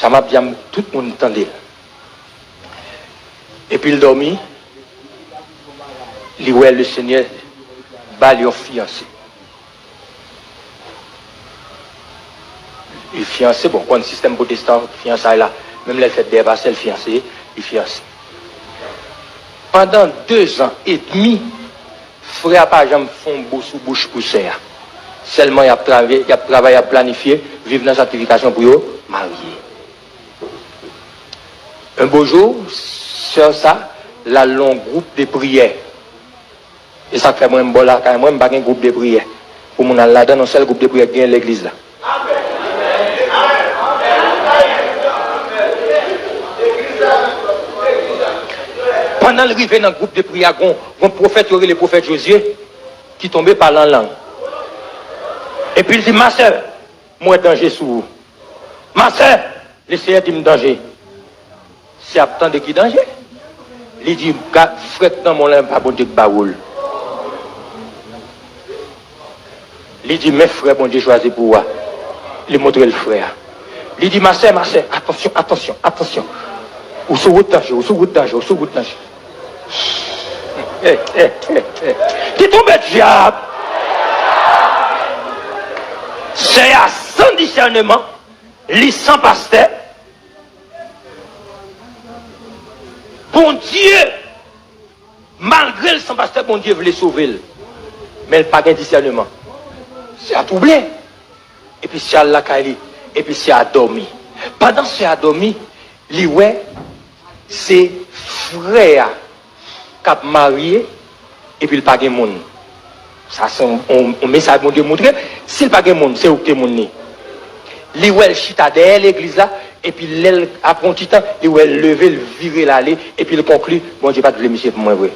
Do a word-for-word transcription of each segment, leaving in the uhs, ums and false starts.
Sa m ap di a, tout moun tande l. Epi l dòmi, li wè Lesenyè ba l yon fiyanse. Li fiyanse, bon, w konn sistèm pwotestan, fiyansay la, menm lè l fèt dèyè pastè, l fiyanse, li fiyanse. Pandan dezan edmi, frè a pa janm fè yon bo sou bouch pou sè a. Sèlman, y ap travay, y ap travay, y ap planifye, viv nan sanktifikasyon pou yo marye. Yon bo jou, sè sa, l al nan yon gwoup de priyè. E sa k fè mwen, m bò lakay mwen, m pa gen gwoup de priyè pou moun al ladan, yon sèl gwoup de priyè k genyen legliz la. Pandan l rive nan gwoup de priyè a, gon, gon pwofèt yo rele pwofèt Jozye ki tonbe pale an lang. Epi l di, "Ma sè, m wè danje sou ou. Ma sè, Lesenyè di m danje." Sè ap tande ki danje. Li di, "Gad, frè k nan men w la, pa Bondye k ba ou l." Li di, "Men frè Bondye chwazi pou ou a." Li montre l frè a. Li di, "Ma sè, ma sè, atansyon, atansyon, atansyon. Ou sou wout danje, ou sou wout danje, ou sou wout danje." Li tonbe dyab. Sè a san disèneman, li san pastè. Bondye, malgre l san pastè, Bondye vle sove l. Men l pa gen disèneman. Sè a twouble. Epi sè a al lakay li. Epi sè a dòmi. Pandan sè a dòmi, li wè se frè a k ap marye, epi l pa gen moun. Sa se yon, yon, yon mesaj Bondye montre. Si l pa gen moun, se ou k te moun li. Li wè l chita dèyè legliz la, epi lè l, apre yon ti tan, li wè l leve, l vire l ale, epi l konkli, "Bondye pa t vle misye pou mwen vre."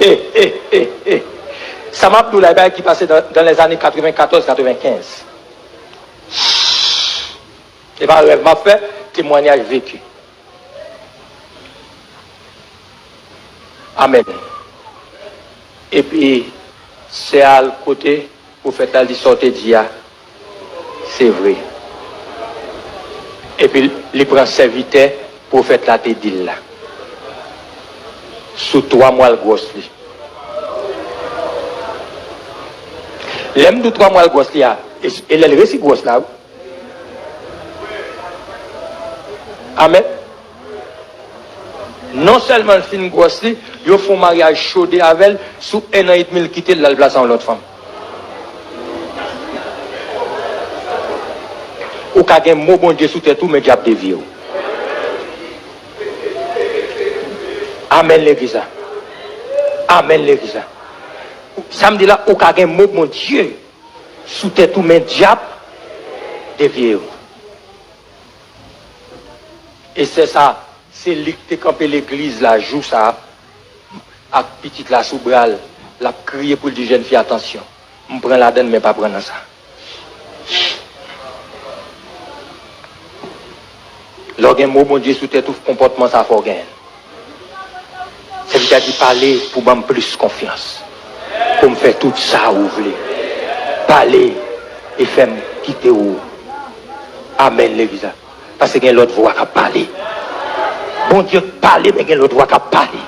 E, e, e, e. Sa m ap di w la, e bagay ki pase dans, dans les années quatre-vingt-quatorze quatre-vingt-quinze. Se pa rèv m ap fè, temwayaj veki. Amèn. Epi, sè a al kote pwofèt la, li di, "Sa w te di a, se vre." Epi, li pran sèvitè pwofèt la te di l la. Sou twa mwa l gwòs li. Lè m di w twa mwa l gwòs li a, e, e lè l resi gwòs la, wi. Amèn. Non sèlman l fin gwòs li, yo fè yon maryaj chode avè l, sou ennan edmi l kite l, l al plase yon lòt fanm. Ou ka gen mo Bondye sou tèt ou, men dyab devye w. Amèn, legliz la. Amèn, legliz la. Sa m di la, ou ka gen mo Bondye sou tèt ou, men dyab devye w. E sè sa, se li k te kanpe legliz la jou sa, ak pitit la sou bra l, l ap kriye pou l di jèn fi a, "Atansyon, m pran ladan l, men pa pran nan sa." Lè w gen mo Bondye sou tèt ou, konpòtman sa fò w genyen l. Sèvitè a di, "Pale pou ban m plis konfyans, pou m fè tout sa ou vle. Pale e fè m kite w." Amèn, legliz la. Paske gen lòt vwa k ap pale. Bondye pale, men gen lòt vwa k ap pale.